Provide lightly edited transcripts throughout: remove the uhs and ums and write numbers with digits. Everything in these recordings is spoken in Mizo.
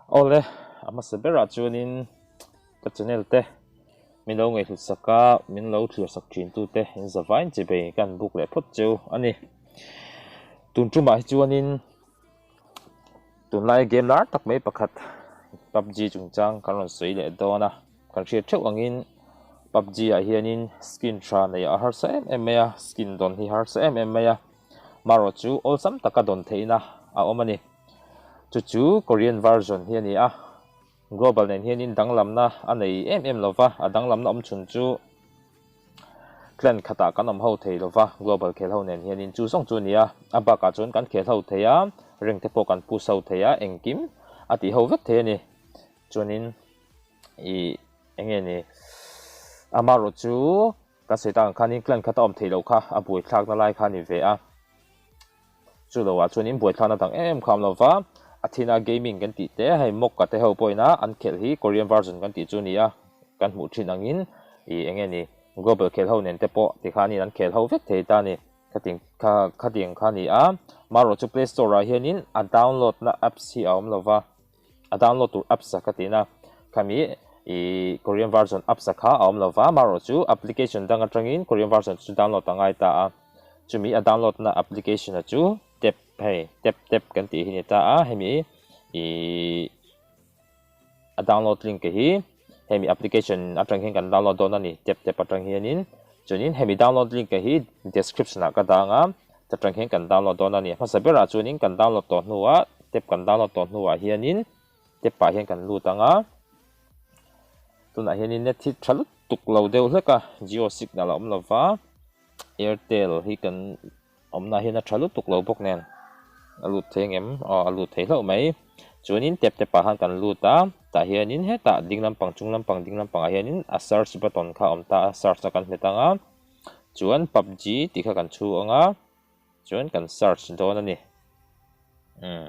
Awle, a hmasa berah chuanin ka channel te min lo ngaihhlut sak a, min lo thlir sak thin tute in zavain chi bei ka han buk leh phawt cheu a ni. Tun tumah hi chuanin tunlai game lar tak mai pakhat PUBG chungchang kan rawn sawi leh dawn a, kan hriat theuh angin PUBG ah hianin skin tha neih a harsa em em mai a, skin dawn hi harsa em em mai a, marawh chu awlsam taka dawn theihna a awm a ni. Chu chu Korean version hi a ni a, Global nen hianin danglamna a nei em em lo va, a danglamna awm chhun chu clan khatah kan awm ho thei lo va, global khel ho nen hianin chu zawng chu a ni a, a bakah chuan kan khel ho thei a, rank te pawh kan push ho thei a, engkim a tih ho vek thei a ni. Chuanin ih eng nge ni amaherawh chu kan sawi tak ang khanin clan khata awm theih loh kha a buaithlakna lai kha a ni ve a. Chu lo ah chuan in buaithlakna dang em em kha a awm lo va, Athena Gaming kan tih te hei Mokka te ho pawhin a an khelh hi Korean version kan tih chu a ni a, kan hmuh thin angin ih eng nge ni Global khel ho nen te pawh tikhanin an khel ho vek thei ta a ni. Khatiang kha khatiang kha a ni a, marawh chu Play Store ah hianin a download na apps hi a awm lo va, a download tur apps a ka tih na khami ih Korean version apps a kha a awm lo va, marawh chu application dang atangin Korean version chu download a ngai ta a. Chumi a download na application a chu tap hei tap tap kan tih hi ni ta a hemi ih a download link hi hemi application atang hian kan download dawn a ni tap tap atang hianin chuanin hemi download link hi description ah ka dang a ta tang hian kan download dawn a ni hmasa berah chuanin kan download tawh hnuah tap kan download tawh hnuah hianin tap ah hian kan lut ang a tunah hianin net hi tha lutuk lo deuh hlek a jio signal a awm lova. Airtel hi kan awmna hian a tha lutuk lo bawk nen a lut thei ang em aw a lut thei hlauh mai chuanin tep tep ah khan kan lut a tah hianin hetah ding lampang chung lampang ding lampangah hianin a search button kha a awm ta a search a kan hmet ang a chuan pubg tih kha kan chhu ang a chuan kan search dawn a ni umm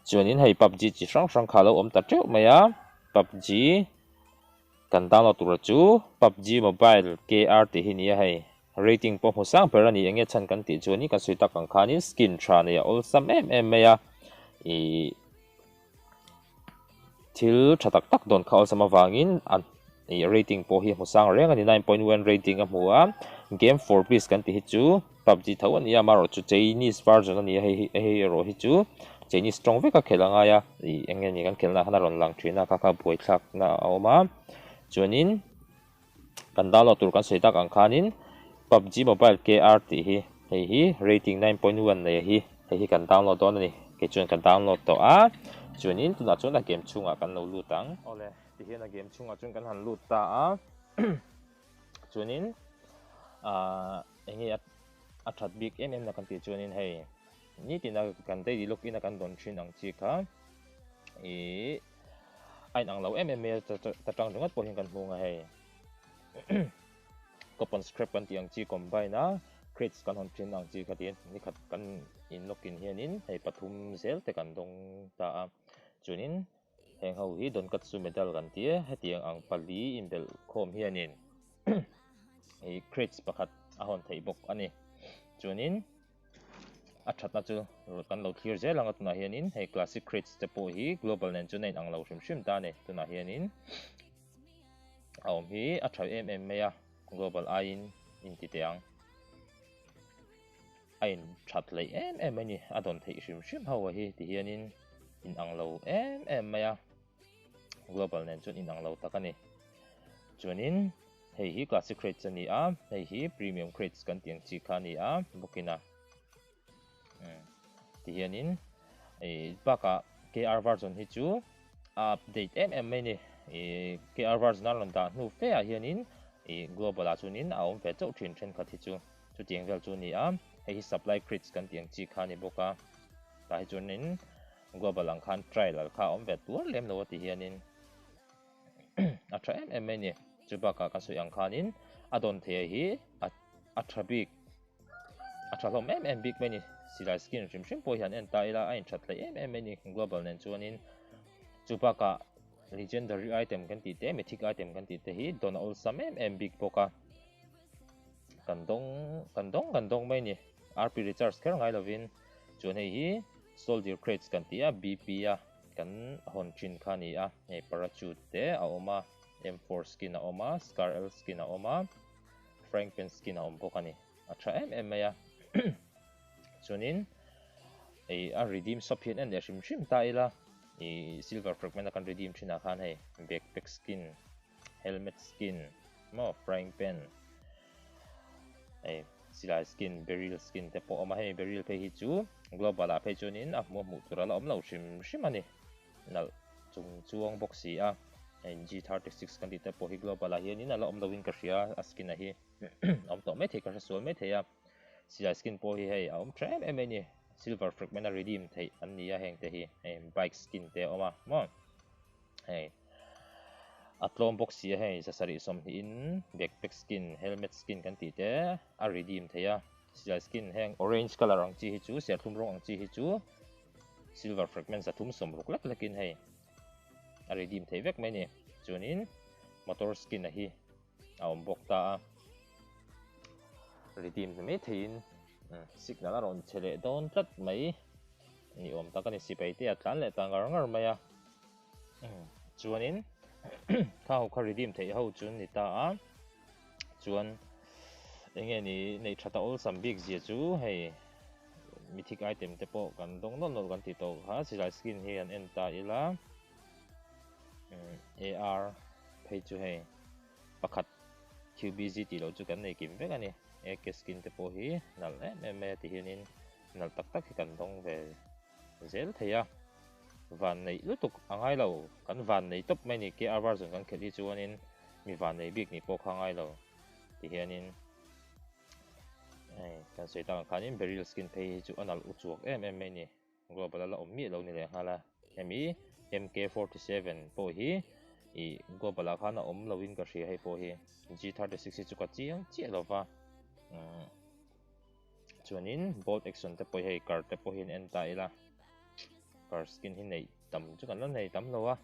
chuanin hei pubg chi hrang hrang kha a lo awm ta teuh mai a pubg. Kan download tura chu PUBG Mobile KR tih hi nia hei. Rating pawh hmu sang ber a ni enge chhan kan tih chuan i kan sawi tak ang khanin skin tha nei a awlsam em em mai a. Ih thil tha tak tak dawn kha awlsam avangin a ih rating pawh hi a hmu sang reng a ni 9.1 rating a hmu a. Game for peace kan tih hi chu PUBG tho a ni a amaherawh chu Chinese version a ni a hei hi hei erawh hi chu Chinese tawng vek a khelh a ngai a. Ih eng nge ni kan khelhna khan a rawn lang thin a kha kha buaithlakna a awm a chuanin kan download tur kan sawi tak ang khanin PUBG Mobile KR tih hi hei hi rating 9.1 nei hi hei hi kan download dawn a ni kei chuan ka download tawh a chuanin tunah chuan a game chhungah kan lo lut ang. Awle tihian a game chhungah chuan kan han lut ta a chuanin ah eng nge a that bik em em na kan tih chuanin hei. Nitin a kan daily log in a kan dawn thin ang chi kha ih a inang lo em em mai a ta tang ringawt pawh hian kan hmu ang a hei coupon scrap kan tih ang chi combine a crates kan hawn thin ang chi kha tiin nikhat kan in log in hianin hei pathum zel te kan dawng ta a chuanin heng ho hi donkatsu medal kan ti a hetiang ang pali inbelh khawm hianin ih crates pakhat a hawn theih bawk a ni chuanin. A thatna chu kan lo thlir zel ang a tunah hianin hei classic crates te pawh hi global nen chuan a inang lo hrim hrim ta a ni tunah hianin a awm hi a tha em em mai a global aiin inti teh ang a in that hleih em em mai a ni a dawn theih hrim hrim ho a hi ti hianin inang lo em em mai a global nen chuan inang lo tak a ni chuanin. Hei hi classic crates a ni a, hei hi premium crates kan tih ang chi kha a ni a bawkin a. Tihianin ih bakah KR version hi chu a update em em mai a ni. Ih KR version a rawn dah hnu fe ah hianin ih global ah chuanin a awm ve chauh thin thenkhat hi chu chutiang vel chu a ni a. Hei hi supply crates kan tih ang chi kha a ni bawk a. Tah hi chuanin global ang khan trial kha a awm ve tuar lem lo a tihianin. a tha em em mai ni chu bakah ka sawi ang khanin a dawn theih hi a a tha bik a tha hlawm em em bik mai ni silai skin hrim hrim pawh hian en ta ila a inthat hleih em em mai ni global nen chuanin chu bakah legendary item kan tih te mythic item kan tih te hi dawn a awlsam em em bik bawk a kan dawng kan dawng kan dawng mai ni rp recharge kher ngai lovin chuan hei hi soldier crates kan tih a bp a. kan hawn thin kha a ni a, hei parachute te a awm a, M4 skin a awm a, Scar L skin a awm a, Frank pen skin a awm bawk a ni. A tha em em mai a, chuanin ih a redeem shop hi an en leh hrim hrim ta ila, ih silver fragment a kan redeem thin ah khan hei backpack skin, helmet skin maw frying pan hei silai skin beryl skin te pawh a awm a hei beryl phei hi chu global ah phei chuanin a hmuh a hmuh tur a la awm lo hrim hrim a ni nalh chung chuang bawk si a hei G 36 kan tih te pawh hi global ah hianin a la awm loin ka hria a skin a hi awm tawh maithei ka hre sual maithei a silai skin pawh hi hei a awm tha em em mai a ni silver fragment a redeem theih an ni a heng te hi hei bike skin te a awm a maw. Hei a tlawm bawk si a hei zasarih sawmhnihin backpack skin helmet skin kan tih te a redeem thei a silai skin heng orange colour ang chi hi chu serthlum rawng ang chi hi chu silver fragment zathum sawmruk lek lekin hei a redeem thei vek mai a ni chuanin motor skin a hi a awm bawk ta a redeem mai theiin signal a rawn che leh dawn tlat mai ni awm tak a ni sipai te a tlan leh ta ngar ngar mai a chuanin kha ho kha redeem theih ho chu ni ta a chuan enge ni neih tha ta awlsam bik zia chu hei mythic item te pawh kan dawng nawlh nawlh kan ti tawh kha silai skin hi an en ta ila AR phei chu hei pakhat QBZ tih loh chu kan nei kim vek a ni AK skin te pawh hi nalh em em mai a ti hianin nalh tak tak hi kan dawng ve zel thei a van neih lutuk a ngai lo kan van nei tawp mai ni KR version kan khelh hi chuanin mi van nei bik nih pawh kha a ngai lo ti hianin hei kan sawi tak ang khanin beryl skin phei hi chu a nalh uchuak em em mai a ni. Global a la awm miah lo ni leh nghal a, hemi MK47 pawh hi ih global ah khan a awm lo in ka hria hei pawh hi G36 hi chu ka chiang chiah lo va umm chuanin bolt action te pawh hi hei car te pawh hi an en ta ila car skin hi neih tam chu kan la nei tam lo a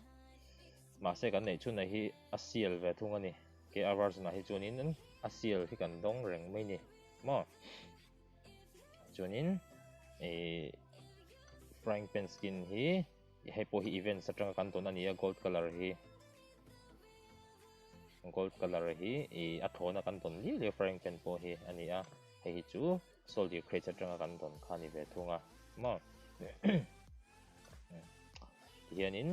mahse kan neih chhunah hi a sial ve thung a ni KR version ah hi chuanin a sial hi kan dawng reng mai ni maw. Chuanin ih frying pan skin hi hei pawh hi events atanga kan tawn a ni a gold colour hi gold colour hi ih a thlawna kan tawn liau liau frying pan pawh hi a ni a hei hi chu soldier crates atanga kan tawn kha a ni ve thung a maw tihianin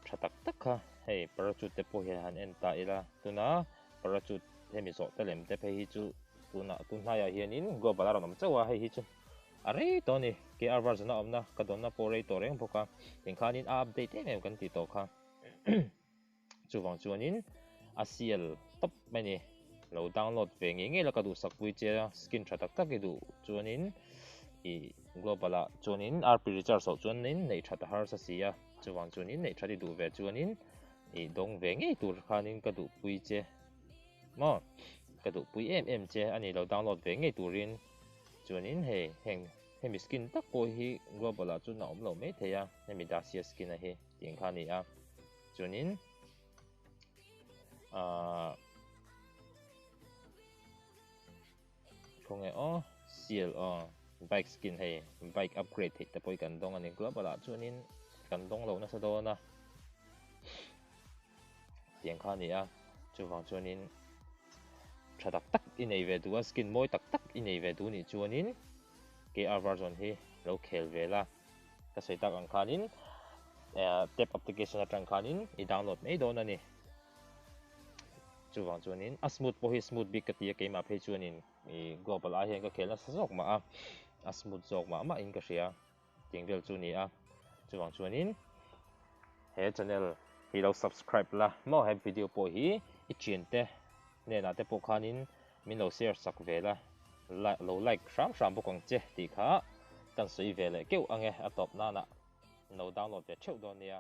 tha tak tak kha hei parachute te pawh hian han en ta ila tuna parachute hemi zawh te lem te phei hi chu tunah tun hnaiah hianin global a rawn awm chauh a hei hi chu a rei tawh a ni KR version a awmna ka dawnna pawh rei tawh reng bawk a tinkhanin a update em em kan tih tawh kha chuvang chuanin a sial tawp mai a ni lo download ve ngei ngei la ka duhsak pui che a skin tha tak tak i duh chuanin ih global ah chuanin RP recharge loh chuanin neih that a harsa si a chuvang chuanin neih that i duh ve chuanin ih dawng ve ngei tur khanin ka duh pui che maw ka duh pui em em che a ni lo download ve ngei turin chuanin hei heng hemi skin tak pawh hi global ah chuan a awm lo maithei a hemi dacia skin a hi tih kha a ni a chuanin ahh khawnge aw seal aw bike skin hei bike upgrade theih te pawh hi kan dawng a ni global ah chuanin kan dawng lo nasa dawn a tiang kha a ni a chuvang chuanin tha tak tak i nei ve duh a skin mawi tak tak i nei ve duh nih chuanin KR version hi lo khel ve la ka sawi tak ang khanin tab application atang khanin i download mai dawn a ni chuvang chuanin a smooth pawh hi smooth bik ka ti a keimah phei chuanin ih global ai hian ka khel nasa zawk mah a a smooth zawk mah mah in ka hria tih vel chu a ni a chuvang chuanin he channel hi lo subscribe la maw he video pawh hi i thiante hnenah te pawh khanin min lo share sak ve la lo like hram hram bawk ang che tih kha kan sawi ve leh keuh ange a tawp nana lo download ve theuh dawn nia.